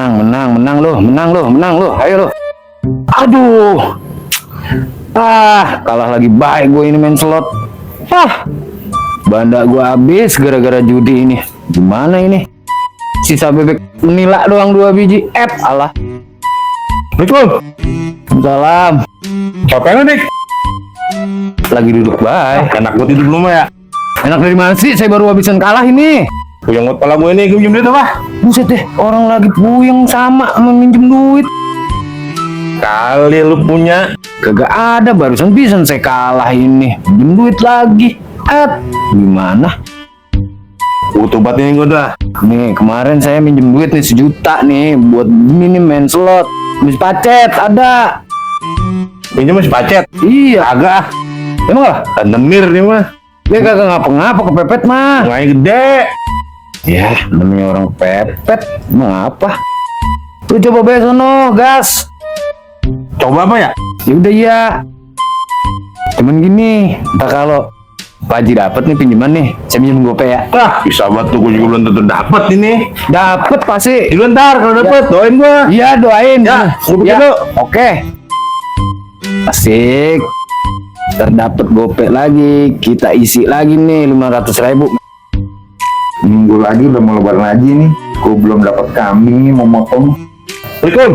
menang lo. Ayo lo. Aduh. Kalah lagi baik gue ini main slot. Banda gue habis gara-gara judi ini. Gimana ini? Sisa bebek nila doang 2 biji. Alah. Assalamualaikum. Salam. Ngapain lu, Dik? Lagi duduk baik. Enak buat hidup lu mah ya. Enak dari mana sih? Saya baru habisan kalah ini. Puyeng buat kepala gue ini, gue pinjem duit apa? Buset deh, orang lagi puyeng sama minjem duit. Kali lu punya. Kagak ada, barusan bisa saya kalah ini. Minjem duit lagi. Gimana? Tobat ini gue dah. Nih, kemarin saya minjem duit nih 1 juta nih buat ini nih main slot. Habis pacet ada. Pinjem masih pacet. Iya. Agak. Emang lah? Tandemir nih mah. Dia kagak ngapa-ngapa kepepet mah. Ngai gede. Ya, namanya orang kepepet. Emang apa? Lu coba besok no, gas. Coba apa ya? Ya udah ya. Cuman gini, ntar kalau Pak Haji dapet nih pinjaman nih, saya minjem gope ya. Bisa banget tuh, gue juga belum tentu dapet ini. Dapet pasti. Dulu ntar kalau dapet, doain gue. Iya doain. Ya, gue bikin dulu. Oke. Asik. Terdapat gope lagi, kita isi lagi nih 500.000. Minggu lagi udah mau lebaran haji nih. Gue belum dapat kambing nih mau motong. Assalamualaikum.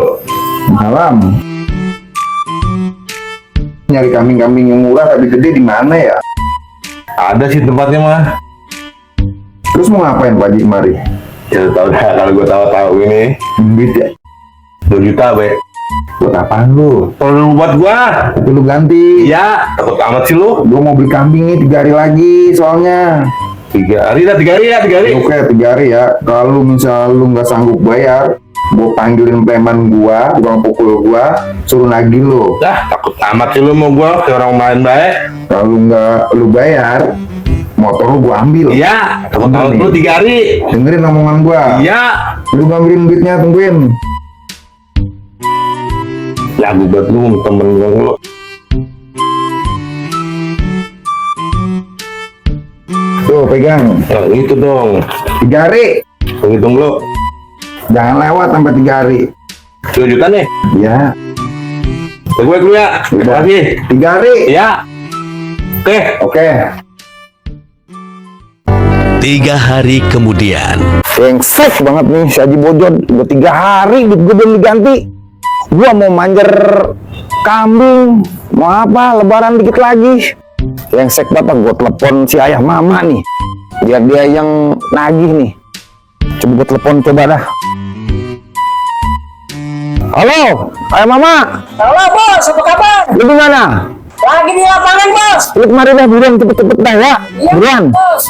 Malam. Nyari kambing-kambing yang murah tapi gede di mana ya? Ada sih tempatnya mah. Terus mau ngapain Pak Haji kemari? Ya tau dah, kalau gue tahu ini. Duit ya? 2 juta, be. Buat apaan lu? Kalau lu buat gua. Tapi lu ganti. Iya, takut amat sih lu. Gue mau beli kambing nih 3 hari lagi soalnya. 3 hari dah, 3 hari ya, 3 hari. Oke 3 hari ya. Kalau misal lu nggak sanggup bayar, gue panggilin preman gua, tukang pukul gua, suruh nagih lu. Dah, takut amat sih lu mau gua kayak orang main baik. Kalau nggak lu bayar, motor lu gua ambil. Iya, takut Bener amat nih. lu 3 hari. Dengerin omongan gua. Iya. Lu ngambilin duitnya, tungguin. Lagu buat lu temen lu. Tuh pegang. Nah, itu dong. 3 hari. Hitung lu. Jangan lewat sampai 3 hari. 2 juta nih. Ya. Gue dulu ya. Terima kasih. 3 hari. Iya. Oke. Oke. 3 hari kemudian. Brengsek banget nih si Haji Bojot. Udah 3 hari duit gue belum diganti. Gua mau manjer kambing. Mau apa? Lebaran dikit lagi. Brengsek bapak, gue telepon si ayah mama nih. Biar dia yang nagih nih. Coba gue telepon coba dah. Halo, ayah mama. Halo bos, apa kabar? Lu di mana? Lagi di lapangan bos. Lu kemari dah buruan cepet-cepet dah ya. Iya Buruan. bos,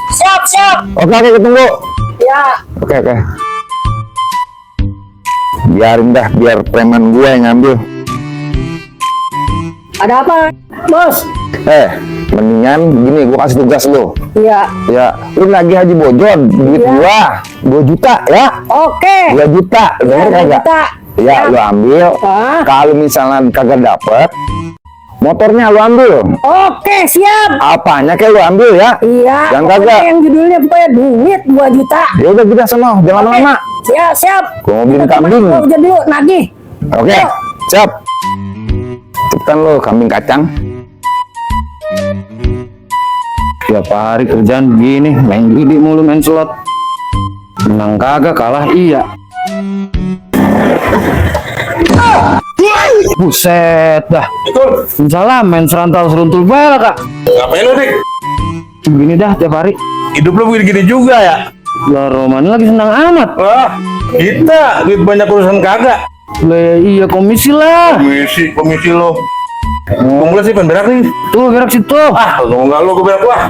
siap. Oke, ketunggu. Ya, Oke. Biarin dah, biar preman gue yang ngambil. ada apa bos? Mendingan gini, gue kasih tugas lu. Iya. Ya, lu lagi Haji Bojot, duit Iya. gua 2 juta ya. Oke. 2 juta, denger Ya, kagak? kita. Ya, lu ambil. Ah. Kalau misalnya kagak dapet, motornya lu ambil. Oke, siap. Apanya kayak lu ambil ya. Iya. Jangan pokoknya kagak. yang judulnya pokoknya duit 2 juta. Ya udah kita sono, jangan Oke. lama-lama. Siap. Gua mau beli kambing. Gua kerja dulu, nagih. Oke, Yuk. siap. Cepetan lu kambing kacang. Tiap hari kerjaan begini, main judi mulu, main slot. Menang kagak, kalah iya. Buset dah. Salam main serantal seruntul bala kak. Ngapain lu, Dik? Begini dah tiap hari. Hidup lu begini-gini juga ya? Lah Roman lagi senang amat. Wah, kita duit banyak urusan kagak. Lah iya komisi lah. Komisi lo. Tunggu sih pengen berak nih. Tuh berak situ. Tunggu enggak lu gue berak wah.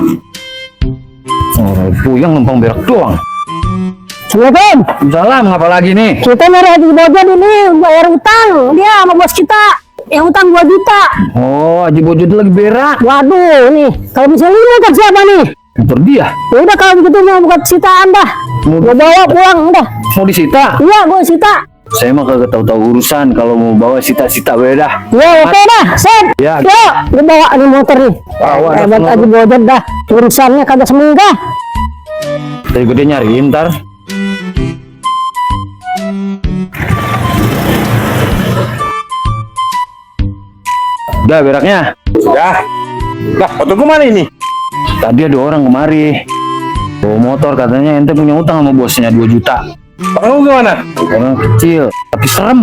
Puyeng numpang berak doang. Assalamualaikum. Salam, ngapa lagi nih? Kita nyari Haji Bojot ini bayar utang. Dia sama bos kita yang utang 2 juta. Oh, Haji Bojot lagi berak. Waduh, nih. Kalau misalnya ini kan siapa nih? Motor dia. Ya udah kalau begitu mau buka sitaan dah. Gua bawa pulang udah. Mau disita? Iya, gua sita. Saya mah kagak tahu-tahu urusan. Kalau mau bawa sita-sita beda. Ya oke dah, set. Ya. Yuk, lu bawa nih motor nih. Bawa dah, Hebat sono. Haji Bojot dah. Urusannya kagak semenggah. Tadi gede nyariin ntar. Udah beraknya. Ya. Lah, motor gua mana ini? Tadi ada orang kemari. Bawa motor katanya ente punya utang sama bosnya 2 juta. Kamu gimana? Orang kecil, tapi serem.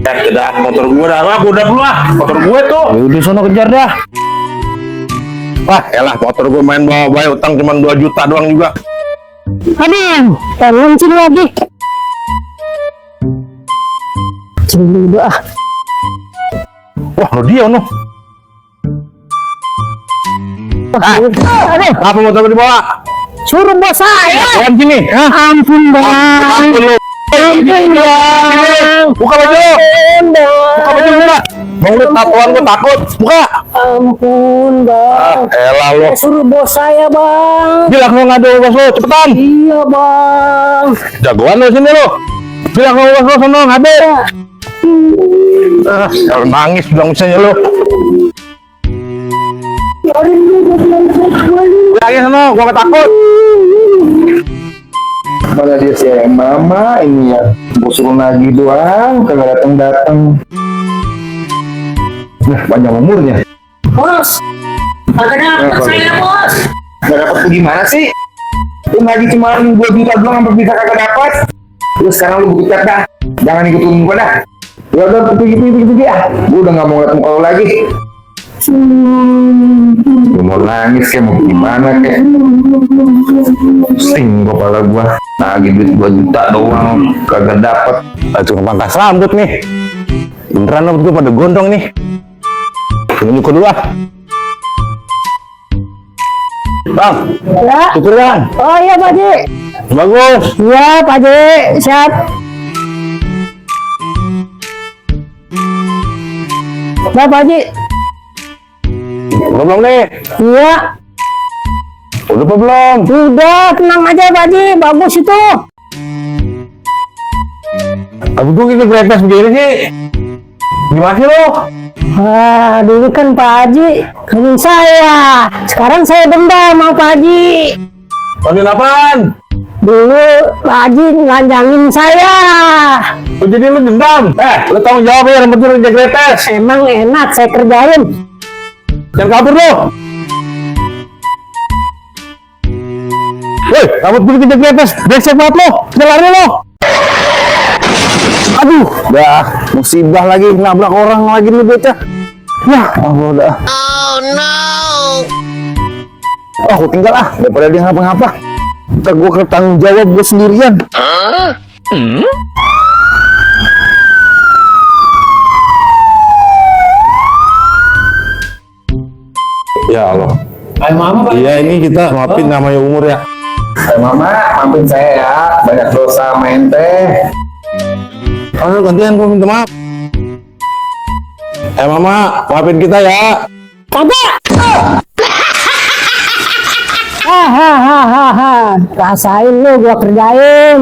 Ya, udah motor gua dah. Gua udah dulu ah. Motor gue tuh. Ya udah sono kejar dah. Wah, elah motor gua main bawa utang cuma 2 juta doang juga. Aduh, tangan sini lagi. Cing dulu ah. Wah, lo dia no. Aduh, Apa motor gua dibawa? suruh bos saya. Jangan sini. Hah? Ampun bang. Ampun lu. Ampun bang. Buka baju. Ampun Buka baju bang. gua. Mau lihat tatoan gua takut. Buka. Ampun bang. Elah lo. Suruh bos saya bang. Bilang lo ngadu bos lo, cepetan. Iya bang. Jagoan lo sini lo. Bilang lo bos lo sono ngadu. Kalau nangis bilang misalnya lo. Bilangin sono, gua gak takut. Mana dia si mama ini ya, bos suruh nagih doang, kagak datang. Nah, panjang umurnya. Bos. Agak dapat saya bos. Gak dapat tuh gimana sih? Lu nagih cuma 2 juta doang sampai bisa kagak dapat. Terus sekarang lu buka dah. Jangan ikutin gua dah. Ya udah pergi ya. Gua udah gak mau ngeliat muka lu lagi. Gua mau nangis kayak mau gimana kayak. Pusing kepala gua. Nagih duit 2 juta doang kagak dapat. Cuma pangkas rambut nih. Beneran rambut gua pada gondrong nih. Nyukur dulu ah. Bang, Ya. syukur bang. Oh iya Pak Haji. Bagus. Iya Pak Haji. Siap. Nah Pak Haji. Belum nih. Iya. Udah apa belum? Udah tenang aja Pak Haji. Bagus itu. Aku tuh ini kreatif begini sih. Gimana sih lo? Wah, dulu kan Pak Haji kering saya. Sekarang saya dendam sama Pak Haji. Panggil apaan? Dulu Pak Haji nganjangin saya. Oh, jadi lu dendam? Lu tanggung jawab ya, rambut lu jaga kreatif. Emang enak saya kerjain. Jangan kabur lo. Woi, rambut gue jaga kreatif. Brengsek banget lo. Lari lo. Aduh, dah musibah lagi nabrak orang lagi nih bocah. Ya Allah dah. Oh no! Oh, aku tinggal ah daripada dia ngapa-ngapa. Ntar gue ketanggung jawab gue sendirian. Ya Allah. Iya ini kita maafin namanya umur ya. Mama, maafin saya ya. Banyak dosa sama ente. Oh, gantian gua minta maaf. Mama, maafin kita ya. Kagak. Hahaha. Rasain lu gua kerjain.